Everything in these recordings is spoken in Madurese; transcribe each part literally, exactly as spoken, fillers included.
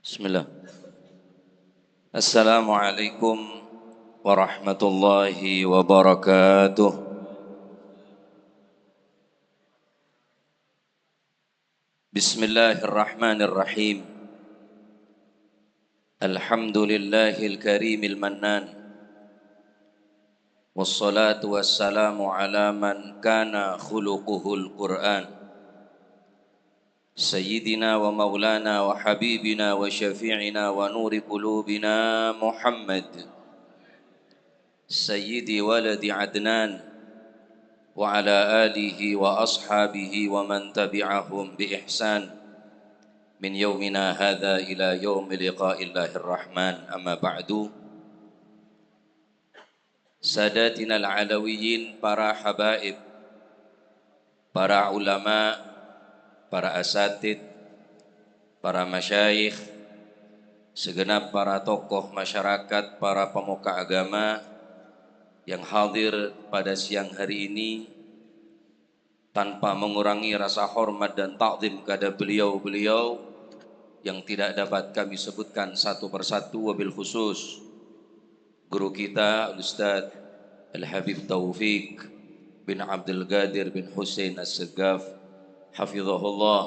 Bismillah. Assalamualaikum warahmatullahi wabarakatuh. Bismillahirrahmanirrahim. Alhamdulillahil karimil mannan. Wassalatu wassalamu ala man kana khuluquhul Qur'an. Sayyidina wa maulana wa habibina wa syafi'ina wa nuri qulubina Muhammad. Sayyidi waladi Adnan. Wa ala alihi wa ashabihi wa man tabi'ahum bi ihsan. Min yaumina hadha ila yaumi liqa'illahir rahman. Amma ba'du. Sadatinal Alawiyyin, para habaib, para ulama, para asatid, para masyayikh, segenap para tokoh masyarakat, para pemuka agama yang hadir pada siang hari ini, tanpa mengurangi rasa hormat dan ta'zim kepada beliau-beliau yang tidak dapat kami sebutkan satu persatu, wabil khusus guru kita, Al-Ustadz Al-Habib Taufik bin Abdul Qadir bin Husain As-Segaf, hafizahullah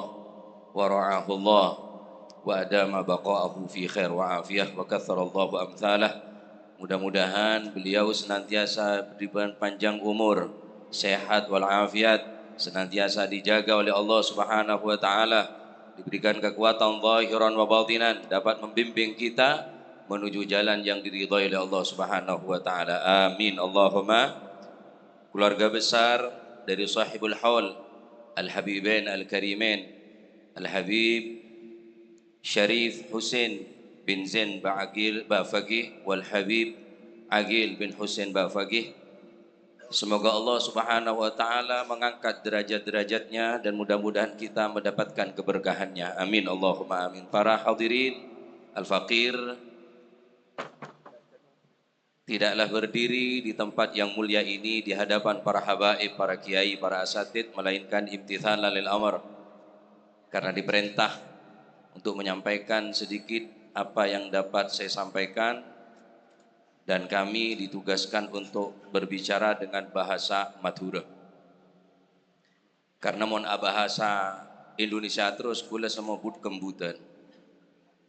wa ra'ahullah wa adama baqa'ahu fi khair wa afiyah wa katharallahu amthalah. Mudah-mudahan beliau senantiasa diberikan panjang umur, sehat walafiat, senantiasa dijaga oleh Allah Subhanahu wa Ta'ala, diberikan kekuatan zahiran wa batinan, dapat membimbing kita menuju jalan yang diridhai oleh Allah Subhanahu wa Ta'ala. Amin. Allahumma. Keluarga besar dari Sahibul Haul, Al-Habibain Al-Karimain, Al-Habib Syarif Husain bin Zain Ba'agil Bafagih wal Habib Agil bin Husain Bafagih. Semoga Allah Subhanahu wa Ta'ala mengangkat derajat-derajatnya dan mudah-mudahan kita mendapatkan keberkahannya. Amin, Allahumma amin. Para hadirin, al-faqir tidaklah berdiri di tempat yang mulia ini, di hadapan para habaib, para kiai, para asatid, melainkan imtithalan lil amr, karena diperintah untuk menyampaikan sedikit apa yang dapat saya sampaikan, dan kami ditugaskan untuk berbicara dengan bahasa Madura. Karena mon abahasa Indonesia terus, kaulâ semmo but-kembutan.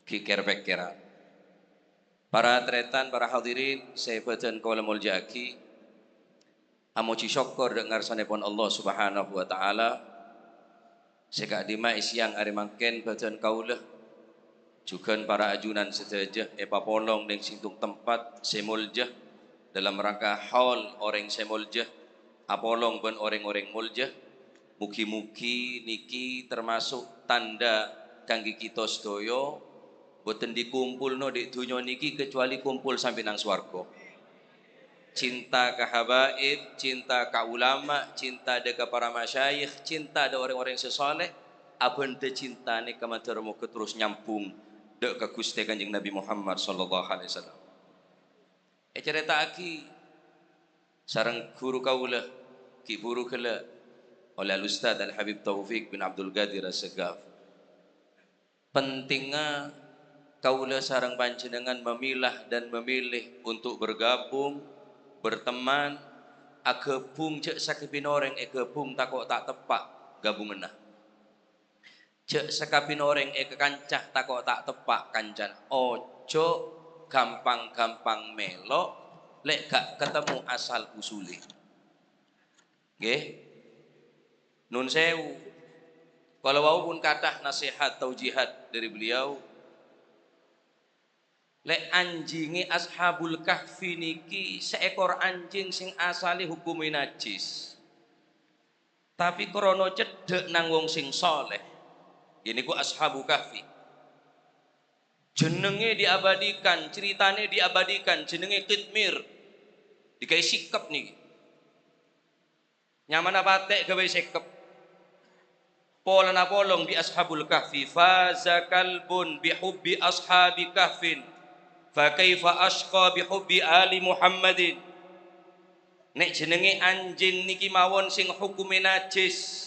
Ghi' kèr-pèkkèran. Para tarètan, para hadirin sè bâdân kaulâ molja'aghi, amojhi sokkor dâ' ngarsanèpon Allah Subhanahu wa Ta'ala, sè ka'dimma è sèyang arè mangkèn bâdân kaulâ jhughân para ajunan sadhâjâ èpapolong neng sèttong tempat sè molja, dalam rangka haul orèng sè molja, apolong bân orèng-orèng molja. Moghi-moghi nèkè tamaso' tandhâ kaangghuy kita sadhâjâ, bhunten dhi-, kumpulna dhi' dhunnya nèkè, kecuali kumpul sampè' neng sowarghâ. Cinta ka habaib, cinta ka ulama, cinta dâ' ka para masyayikh, cinta dâ' orèng-orèng sè saleh, abhândhâ cinta nèka mandhâr moghâ terros nyambhung dâ' ka Ghustè Kanjeng Nabi Muhammad sallallahu alaihi wasallam. Ècarèta'aghi sareng ghuru kaulâ, ghi' bhuru ghellâ', oleh Al-Ustadz Al-Habib Taufik bin Abdul Qadir As-Segaf. Pentingnga kaulâ sareng panjhennengngan memilah dan memilih untuk bergabung, berteman, aghâbung jhâ' sakabin orèng èghâbung tako' ta' teppa' ghâbunganna. Jhâ' sakabin orèng èkakanca tako' ta' teppa' kancana. Ojo ghâmpang-ghâmpang mèlo, lè' ghâ' katemmo asal usullè. Ngghi. Nun sèwu. Kala wau pon kathah nasèhat taujihat dâri beliau. Lè' anjingè Ashabul Kahfi nèkè saèkor anjing sè asalè hokomè najjhis. Tapè krana ceddhâ' neng wong sè saleh. Ghânèka Ashabul Kahfi. Jenengngè diabadikan, caritana diabadikan, jenengngè Qitmir. Dika'è sèkep nèkè. Nyamana patè' ghâbây sèkep. Polana polong bi' Ashabul Kahfi, "Faza kalbun bi hubbi ashabi kahfin, fa kaifa asyqa bi hubbi ali Muhammadin." Nè' jenengngè anjing nèkè mawon sè hokomè najjhis.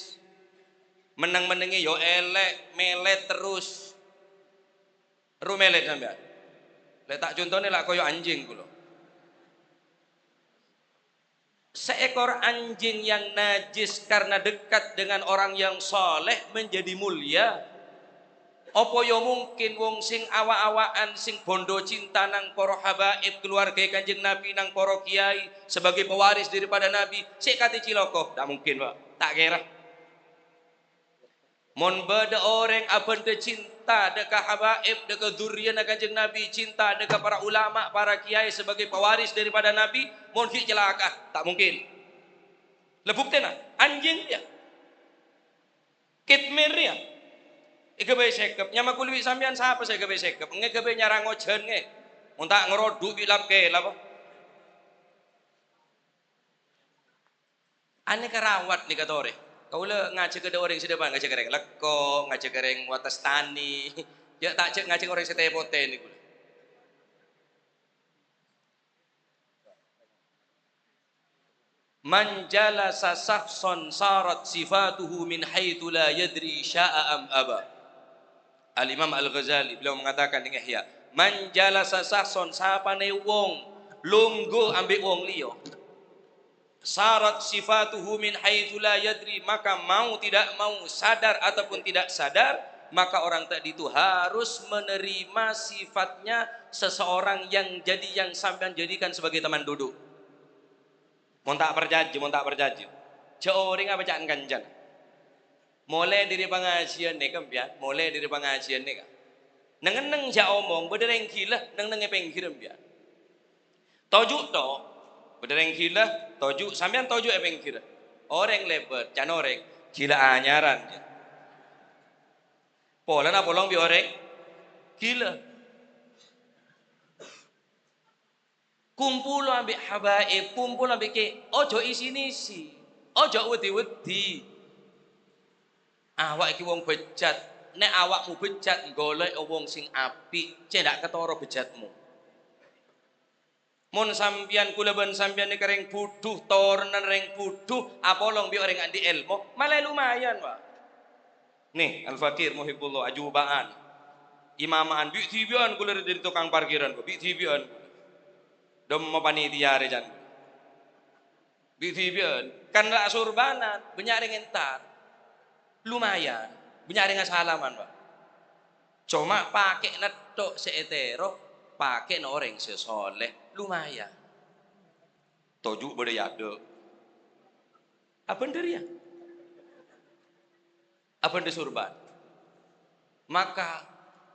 Mennang-mennengngè ya èlè', mèlèt terros. Rumelet sampèyan. Lè' ta' conto'na la' koyo anjing kulâ. Seekor anjing yang najis karena dekat dengan orang yang saleh menjadi mulia. Apa ya mungkin wong sing awa'-awa'an, sing bhundhu cinta nang para habaib keluarga Kanjeng Nabi, nang para kiai sebagai pewaris daripada Nabi, sè katè ciloko? Ta' mungkin, Pak. Ta' kèra. Mon bâdâ orèng abhândhâ cinta dâ' ka habaib, dâ' ka dzurriyyâna Kanjeng Nabi, cinta dâ' ka para ulama, para kiai sebagai pewaris daripada Nabi, mon ghi' calaka', ta' mungkin. La buktèna, anjing rèya. Kitmir rèya. Èghâbây sèkep. Nyama kulâ bi' sampèyan sapa sè èghâbây sèkep? Èngghi èghâbây nyarang ojhân, èngghi. Mon ta' ngarodu' bi' lap-kèlap. Anèka rawat nèka torè. Kaulâ ngajhâk dâ' orèng sè dâpa' ngajhâk orèng Lekko, ngajhâk orèng Wates Tani. Jhâ' ta' jhâ' ngajhâk orèng sè tè-potè nèko. "Man jalasa syakhsan sarat sifatuhu min haitsu la yadri sya'a am aba." Al-Imam Al-Ghazali, beliau mengatakan neng Ihya, "Man jalasa syakhsan, sapana wong longgo ambek wong liya, sarat sifatuhu min haitsu la yadri, maka mau tidak mau, sadar ataupun tidak sadar, maka orang tadi itu harus menerima sifatnya seseorang yang jadi, yang sampean jadikan sebagai teman duduk." Mon ta' parcajâ, mon ta' parcajâ, jhâ' orèng apa ca'na kancana. Molaè dâri pangajiân nèka, empèyan, molaè dâri pangajiân nèka. Neng-enneng jhâ' omong, bâdâ rèng ghilâ, neng-enneng è pèngghir, empèyan. Toju' to, bâdâ rèng ghilâ, toju', sampèyan toju' è pèngghir. Orèng lèbât, can orèng, ghilâ anyaran, yâ. Polana apolong bi' orèng ghilâ. Kumpolo ambi' habaib, kumpolo ambi' kè-, ojo isi-nisi, ojo wedi-wedi. Awak iki wong bejat, nè' awakmu bejat, golek wong sing api', cè' ndak ketoro bejatmu. Mon sampèyan, kula bân sampèyan nèka rèng budhu, toronan rèng budhu, apolong bi' orèng andi' èlmo, malè lumayan, Pak. Nè, Al-Fakir Muhibullah, ajuba'an, imama'an, bi' dhibi'an kula rè dâri tokang parkiran, bi' dhibi'an. Dâmma panitia rè can. Bi' dhibi'an. Kan la' surbanan, bânnya' rèng entar. Lumayan. Bânnya' rèng asalaman, Pak. Coma pakè'na tho' sè ètèro, pakè'na orèng sè soleh. Lumayan. Toju' bâdâ è adâ'. Abâ' dâri ya? Abâ' dâ' surban. Maka,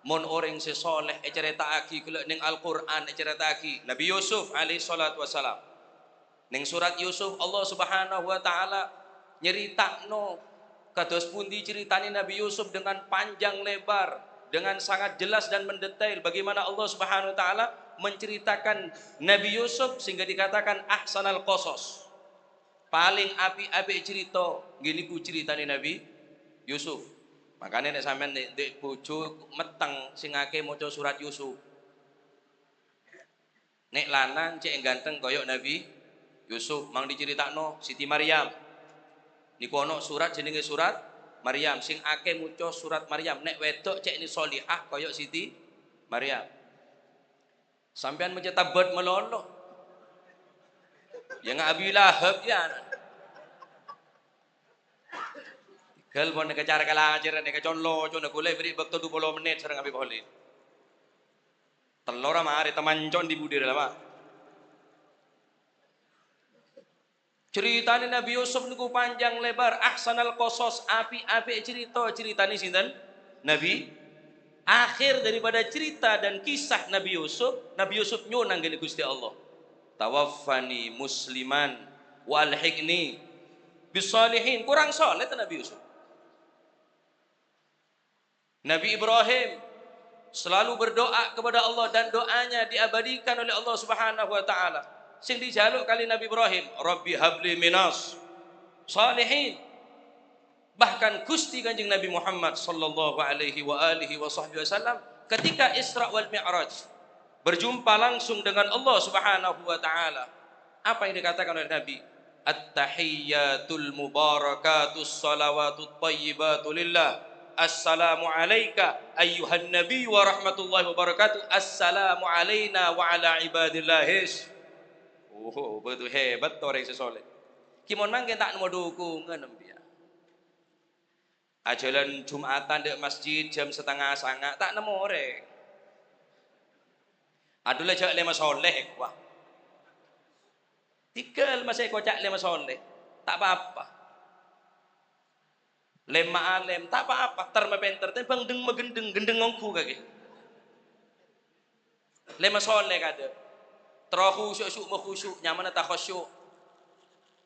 mon orèng sè soleh ècarèta'aghi ghellâ' neng Al-Qur'an, ècarèta'aghi Nabi Yusuf alaihi salatu wassalam. Neng surat Yusuf, Allah Subhanahu wa Ta'ala nyarèta'no kados pundi carètana Nabi Yusuf dengan panjang lebar, dengan sangat jelas dan mendetail bagaimana Allah Subhanahu wa Ta'ala menceritakan Nabi Yusuf sehingga dikatakan ahsanal qasas. Palèng api'-api' carèta, ngghi niku carètana Nabi Yusuf. Makanya nè' sampèyan nè', nè' bhujhu metteng sè ngakè maca surat Yusuf. Nè' lanang cè' ghânteng koyo Nabi Yusuf, mang dicarèta'no Siti Maryam. Niku ono surat jenenge surat Maryam, sing akè maca surat Maryam. Nè' wedok cè' nè solihah koyo Siti Maryam. Sampèyan maca tabbat malolo. Ya nga' Abi Lahab ya. Gal pon nèka cara kalajaran nèka con-locona ghulâ bâri' bâkto dupolo mennit sareng Abi Kholil. Tellorra marè tamancon di budi rè la, Pak. Carètana Nabi Yusuf niku panjang lebar, ahsanal qasas, api'-api' carèta, carètana sinten? Nabi. Akhir daripada cerita dan kisah Nabi Yusuf, Nabi Yusuf nyo'on ngghi Gusti Allah, "Tawaffani musliman wa alhiqni bis shalihin." Kurang soleh ta' Nabi Yusuf. Nabi Ibrahim selalu berdoa kepada Allah dan doanya diabadikan oleh Allah Subhanahu wa Ta'ala. Sing dijhâluk kalè Nabi Ibrahim, "Rabbi habli minas shalihin." Bahkan Gusti Kanjeng Nabi Muhammad sallallahu alaihi wa alihi wa sahbihi wasallam ketika Isra wal Mi'raj berjumpa langsung dengan Allah Subhanahu wa Ta'ala. Apa yang dikatakan oleh Nabi? "At-tahiyyatul mubarakatus shalawatut thayyibatu lillah." "Assalamu alaika ayyuhan nabi wa rahmatullahi wa barakatuh. Assalamu alaina wa ala ibadillah." Hish. Oh, betul hebat orèng sè soleh. Ki mon mangkèn ta' nemmo dhukungan, empiyan. Ajhâlân Jum'atan dâ' masjid jam setengah sanga', ta' nemmo orèng. Adhu la jhâ' lèma soleh, wah. Tèghâl masè èkoca' lèma soleh, ta' pa-apa. Lèma alèm, ta' pa-apa, ter mapènter, tèmbhâng dheng-magendheng, gendheng ongghu kakè. Lèma soleh kadâ'. Terro khusyuk, syuk, makhusyuk, nyamana takhasyuk.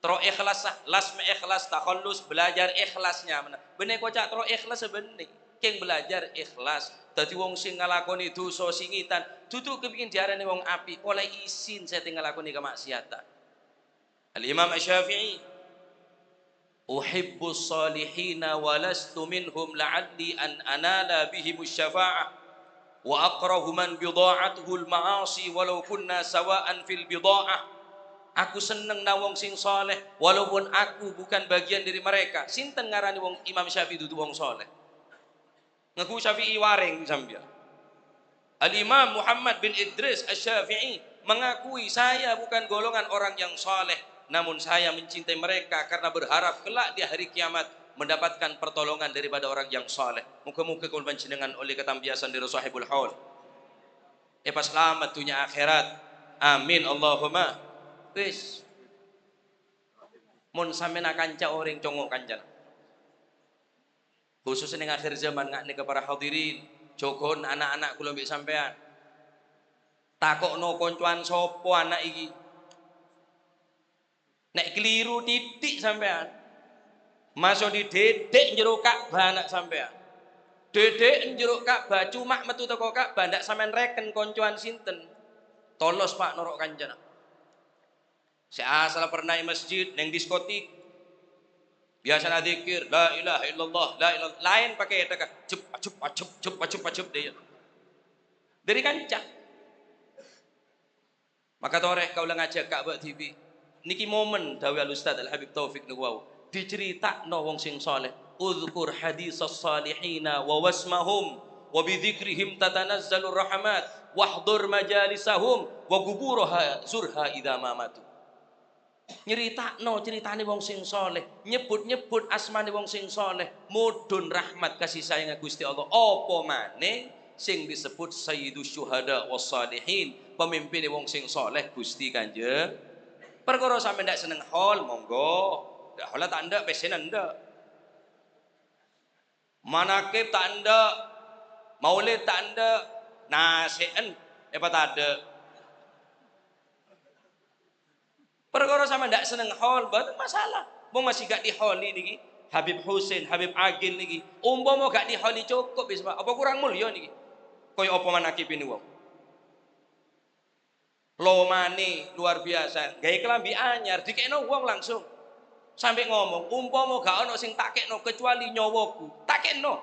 Terro ikhlas, sah, las ma ikhlas, takhallus, belajar ikhlas nyamana. Bânnè koca' terro ikhlas bânnè. Kèng belajar ikhlas. Dhâddhi wong sè ngalakonè dhusa sè ngètan, dudu kepingin diarani wong api', polè isin sè ngalakonè kamaksiatan. Al-Imam Asy-Syafi'i, "Uhibbus salihina wa lastu minhum la'alli an anala bihimus syafa'ah. Wa akrahu man bidha'atuhul ma'asi walau kunna sawa'an fil bidha'ah." Aku senneng nang wong sing saleh, walaupun aku bukan bagian dari mereka. Sinten ngarani wong Imam Syafi'i dudu wong saleh? Ngaku Syafi'i wareng sampèyan. Al-Imam Muhammad bin Idris Asy-Syafi'i mengakui, "Saya bukan golongan orang yang saleh, namun saya mencintai mereka karena berharap kelak di hari kiamat mendapatkan pertolongan daripada orang yang saleh." Moga-moga kaulâ panjhennengngan ollè katambiyasan dâri Sahibul Haul. Èpaslamet dhunnya akhèrat. Amin, Allahumma. Wis. Mon sampèyan akanca orèng, congo' kancana. Khusus neng akhir zaman nga' nèka para hadirin, jhughân ana'-ana' kaulâ bi' sampèyan. Tako' no konco'an sapa ana' iki. Nè' keliru titik sampèyan, maso' didhidhik jero Ka'bah ana' sampèyan. Dhidhik jero Ka'bah, coma metto toko Ka'bah, ndak sampèyan reken konco'an sinten. Tolos, Pa', noro' kancana. Sè asalla pernah è masjid, neng diskotik. Biyasana dzikir, "La ilaha illallah, la ilaha," laèn pakè teka, jep, ajep, ajep, jep, ajep, ajep, dâ' iyâ. Dâri kanca. Maka torè kaulâ ngajhâk ka bâ' dhibi'. Nèkè momen, dhâbuna Al-Ustadz Al-Habib Taufik nèko wau. Dicarita'no wong sing saleh. "Udzkur haditsas salihina wa wasmahum, wa bidzikrihim tatanazzalur rahmat, wahdhur majalisahum, wa quburaha zurha idza ma matu." Nyarita'no caritanè wong sing saleh, nyebbhut-nyebbhut asmanè wong sing saleh, modhun rahmat kasih sayangnga Ghustè Allah. Apa manè sing disebut Sayyidus Syuhada was Salihin, pemimpinè wong sing saleh, Ghustè Kanjeng. Parkara sampèyan ndak senneng hol, monggo. Ndak holla ta' ndak, pèssèna ndak. Manakib ta' endâ', maulid ta' endâ', nasè'en èpatadâ'. Parkara sampèyan ndak senneng hol, bâten masalah. Mon masih ga' diholi nèkè, Habib Husain, Habib Aqil nèkè, ompama ga' diholi cokop, wis, Pa'. Apa kurang mulya nèkè? Kaya apa manakib ini wong? Lomanè luar biasa, gawe kalambhi anyar, dikè'no wong langsung. Sampè' ngomong, "Umpama ga' ono sing ta' kè'no kecuali nyawaku, ta' kè'no."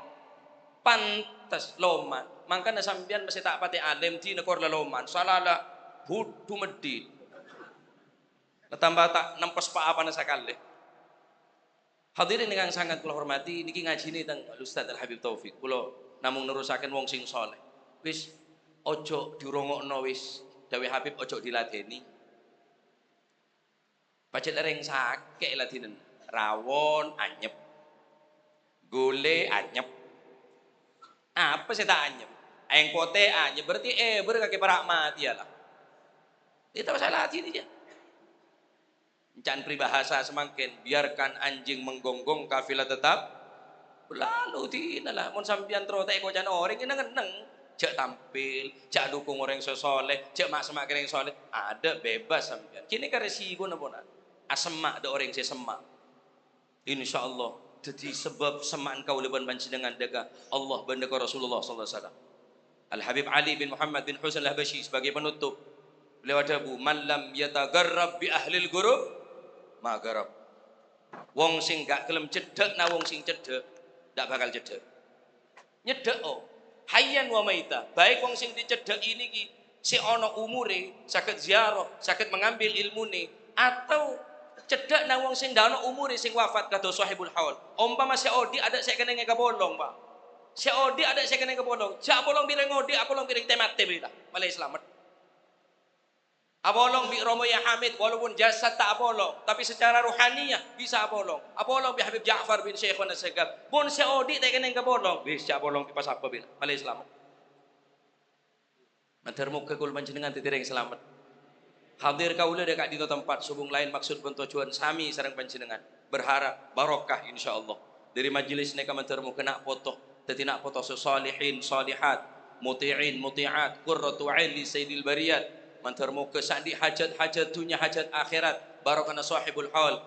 Pantes loman. Mangkana sampèyan mastè ta' patè alim, dina kor laloman. Salala budhu meddhit. Tambah ta' nempes pa-apana sakalè. Hadirin ingkang sangat kula hormati, nèkè ngajhinè teng Al-Ustadz Al-Habib Taufik. Kula namung nerrossaken wong sing saleh. Wis, ojo dirongo'no wis. Dawuhe Habib ojo diladeni. Pajhât orèng sakè' ladinen. Rawon anyep. Gulè anyep. Apa sè ta' anyep? Aèng potè anyep, berarti èbâr kakè para' matè, ya lah. Itu masalah hati ini, ya. Ca'na paribhâsa samangkèn, "Biarkan anjing menggonggong, kafilah tetap berlalu." Dina la, mon sampèyan terro ta' èkoca'na orèng, neng-enneng. Jhâ' tampil, jhâ' dukung orèng sè saleh, jhâ' ma'-, semma' ka orèng saleh. Adâ', bebas sampèyan. Kènè ka resikona, pona. Asemma' dâ' orèng sè semma'. Insyaallah, dhâddhi sabâb semma'an kaulâ bân panjhennengngan dâ' ka Allah bân dâ' ka Rasulullah sallallahu alaihi wasallam. Al-Habib Ali bin Muhammad bin Husain Al-Habasyi sebagai penutup, beliau adhâbu, "Man lam yatagharrab bi ahlil ghurab, ma gharab." Wong sè ga' gelem ceddhâ' na wong sè ceddhâ', ta' bhâkal ceddhâ'. Nyeddhâ'â, hayyan wa maita, baik wong sè dicèddhâ'i nèkè sè ana umurè, saged ziarah, saged mengambil ilmune, atau ceddhâ' na wong sè ta' ana umurè sè wafat kados Sahibul Haul. Ompama sè odi' adâ' sè kennengnge ka polong, Pa'. Sè odi' adâ' sè kennèng kapolong. Jhâ' apolong bi' rèng odi', apolong bi' rèng tè-matè bilâ. Malè salamet. Apolong bi' Romo Yahya Hamid, walaupun jasad ta' apolong, tapè secara rohaniyah bisa apolong. Apolong bi' Habib Ja'far bin Syaikhona Segaf. Mon sè odi' ta' kennèng kapolong, wis jhâ' apolong bi' pa-sapa bilâ. Malè salamet. Mandhâr moghâ kaulâ panjhennengngan dhâddhi rèng salamet. Hadir kaulâ dâ' ka'dinto tempat, sobung laèn maksud bân tojjhuwân sami sareng panjhennengngan. Berharap barokah, insyaallah. Dhâri majelis nèka mandhâr moghâ na' poto, dhâddhi na' poto sè shalihin, shalihat, muti'in, muti'at, qurratu ain li sayyidil bariyat. Mandhâr moghâ sè andi' hajat-hajat dhunnya, hajat akhèrat, barokahna Shahibul Haul.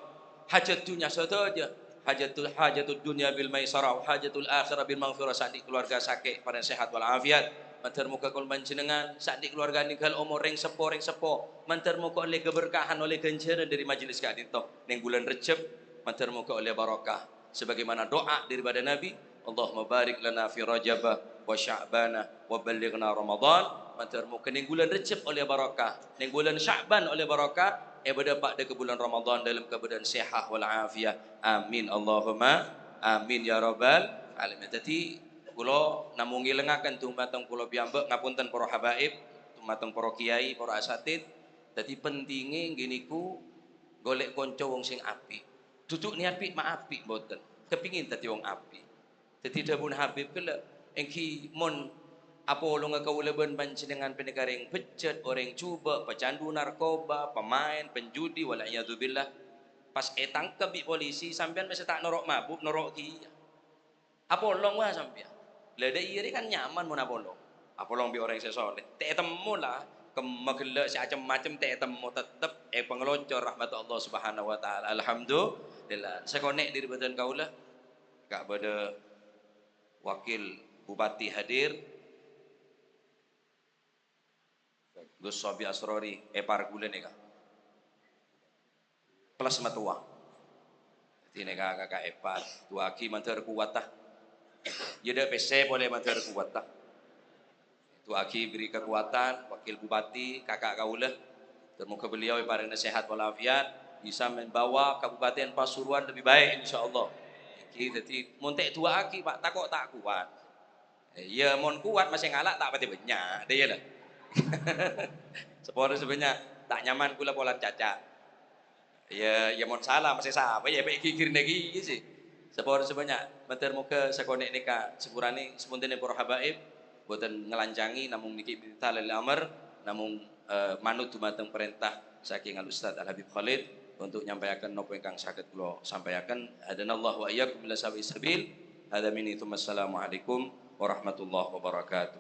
Hajat dhunnya sadhâjâ, hajatul, hajatud dunya bil maisarah, wa hajatul akhirah bil maghfirah, sè andi' keluarga sakè' parèng sehat wal afiat. Mandhâr moghâ kaulâ panjhennengngan, sè andi' keluarga ninggal omor rèng seppo, rèng seppo. Mandhâr moghâ ollè kaberkahan, ollè ghânjhârân dhâri majelis ka'dinto. Neng bulân Rejjeb, mandhâr moghâ ollè barokah. Sebagaimana doa daripada Nabi, Allahumma barik lana fi Rajaba wa Sya'bana wa ballighna Ramadan. Mandhâr moghâ neng bulân Rejjeb ollè barokah, neng bulân Sya'ban ollè barokah, èpadâpa' dâ' ka bulân Ramadan dâlem kabâdâ'ân sehat wal afiat. Amin, Allahumma amin ya rabbal alamin. Dhâddhi, kaulâ namong ngèlengaken dumateng kaulâ piyambak, ngapunten para habaib, dumateng para kiai, para asatid. Dhâddhi, pentingè ngghi niku golè' konco wong sè apik. Dudu nèyat bi' ma' apik, mboten. Kepingin dhâddhi wong apik. Dhâddhi, dhâbuna Habib ghellâ', èngghi mon apolonga kaulâ bân panjhennengngan panèka rèng bejjhât, orèng jhubâ', pecandu narkoba, pemain, penjudi, wal iyadzubillah. Pas ètangkep bi' polisi, sampèyan mèsè ta' noro' mabuk, noro' kèya. Apolong, wah, sampèyan. Lah, dâ' iyâ rè kan nyaman mon apolong. Apolong bi' orèng sè soleh. Ta' ètemmo la, kemma ghellâ' sè acem-macem ta' ètemmo, tettep èpangalocor rahmat Allah Subhanahu wa Ta'ala. Alhamdulillah. Sakonè' dhâri bhâdhân kaulâ. Ka' bâdâ Wakil Bupati hadir. Gus Sobi Asrori, èpar kaulâ nèka. Plus matowa. Dhâddhi nèka kaka' èpar. Du'aaghi mandhâr kowat, ta. Iyâ, dâ' pèssè polè mandhâr kowat, ta. Du'aaghi beri kekuatan, Wakil Bupati, kaka' kaulâ. Dan moga beliau èparèngana sehat walafiat, bisa membawa Kabupaten Pasuruan lebih baik, insyaallah. Èngghi, dhâddhi, mon ta' èdu'aaghi, Pak, tako' ta' kowat. Iyâ, mon kowat masè ngala' ta' patè bânnya', dâ' iyâ la. Sapora sè bânnya', ta' nyaman kaulâ polana caca'. Iyâ, iyâ mon sala masè sapa, iyâ pè' ghighir nèka iyâ sè. Sapora sè bânnya', mandhâr moga sakonè' nèka saporana, sapontèna para habaib, bhunten ngalancangè, namong nèka perintah lil amr, namong, eh, manut dumateng parèntah sakèng Al Ustadz Al Habib Khalid untuk nyampaiaken napa ingkang saged kaulâ sampaiaken. Hadanallahu wa iyyakum ila sawa'is sabil. Hadza minni tsumma assalamualaikum warahmatullahi wabarakatuh.